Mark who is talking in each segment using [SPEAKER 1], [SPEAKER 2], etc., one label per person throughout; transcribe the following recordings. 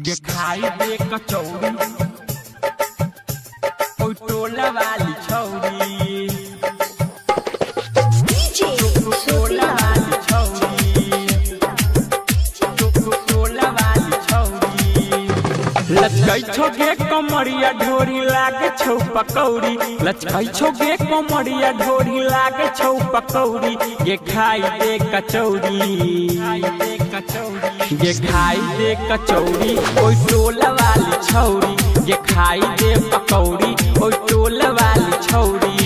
[SPEAKER 1] खाई दे कचौड़ी ओ टोला वाली छौरी टोला वाली छौरी टोला वाली छौरी। लचकै छौ गे कमरिया ढोरी लागे छौ पकौड़ी। लचकै छौ गे कमरिया ढोरी लागे छौ पकौड़ी। गे खाई दे कचौड़ी गे खाई दे कचौड़ी ओ टोला वाली छौरी। गे खाई दे पकौड़ी ओ टोला वाली छौरी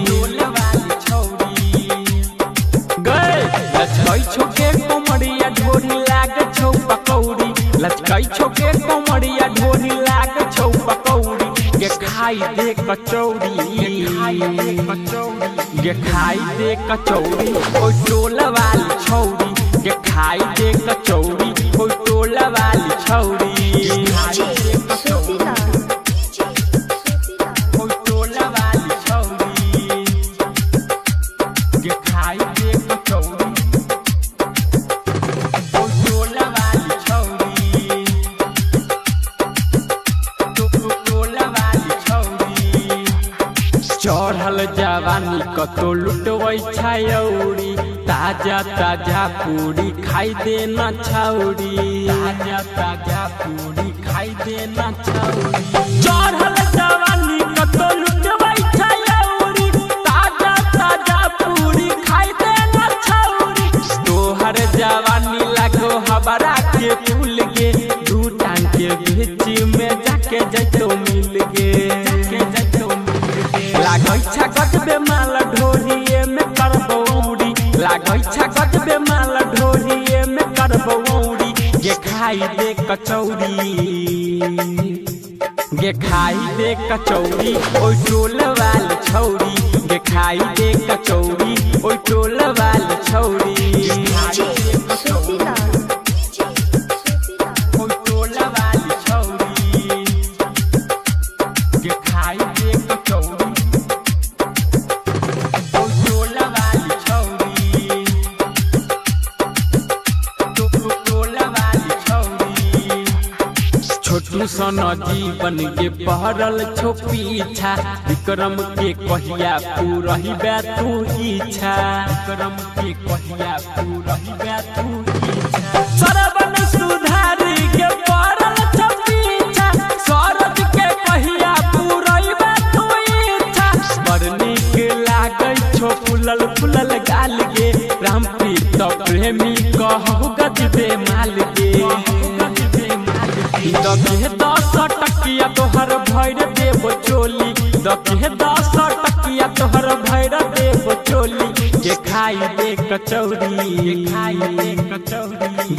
[SPEAKER 1] टोला वाली छौरी। गए लचकै छौ गे कमरिया ढोरी लागे छौ पकौड़ी। लचकै छौ गे कमरिया ढोरी लागे छौ पकौड़ी। गे खाई दे कचौड़ी गे खाई दे कचौड़ी ओ टोला वाली छौरी। गे खाई दे कचौड़ी ओ टोला वाली छौरी ओ टोला वाली छौरी। गे खाई दे कचौड़ी ओ टोला वाली छौरी टोला वाली छौरी। चढ़ल जवानी कतो लुटबै छौरी। ताजा ताजा पूरी खाई देना छौरी। ताजा ताजा पूरी खाई देना छौरी। चढ़ल जवानी कतो लुटबै छौरी। ताजा ताजा पूरी खाई देना छौरी। तोहर जवानी लागो हबरा के फूल गे। दू टांग के बीच में जाके जैतो मिल गे। लागै छ गजबे माल ढोरिए में करबौरी। लागै छ गजबे माल ढोरिए में करबौरी। गे खाई दे कचौड़ी गे खाई दे कचौड़ी ओ टोला वाली छौरी। गे खाई दे कचौड़ी ओ टोला वाली छौरी ओ टोला वाली छौरी। गे खाई दे कचौड़ी छोटू सन जीवन के पहरल छौ पीछा। विक्रम के कहिया पूरहिबे तू इच्छा। विक्रम के कहिया पूरहिबे तू इच्छा। सरवन सुधारी के पहरल छौ पीछा। सरज के कहिया पूरहिबे तू इच्छा। बड़ नीक लागै छौ फुलल फुलल गाल गे। रामप्रीत प्रेमी कहू गजबे माल गे। दके 10 टकिया तोहर भैर देव चोली। दके 10 टकिया तोहर भैर देव चोली। गे खाई दे कचौड़ी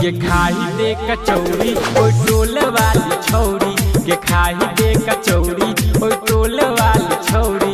[SPEAKER 1] गे खाई दे कचौड़ी ओ टोला वाली छौरी। गे खाई दे कचौड़ी ओ टोला वाली छौरी।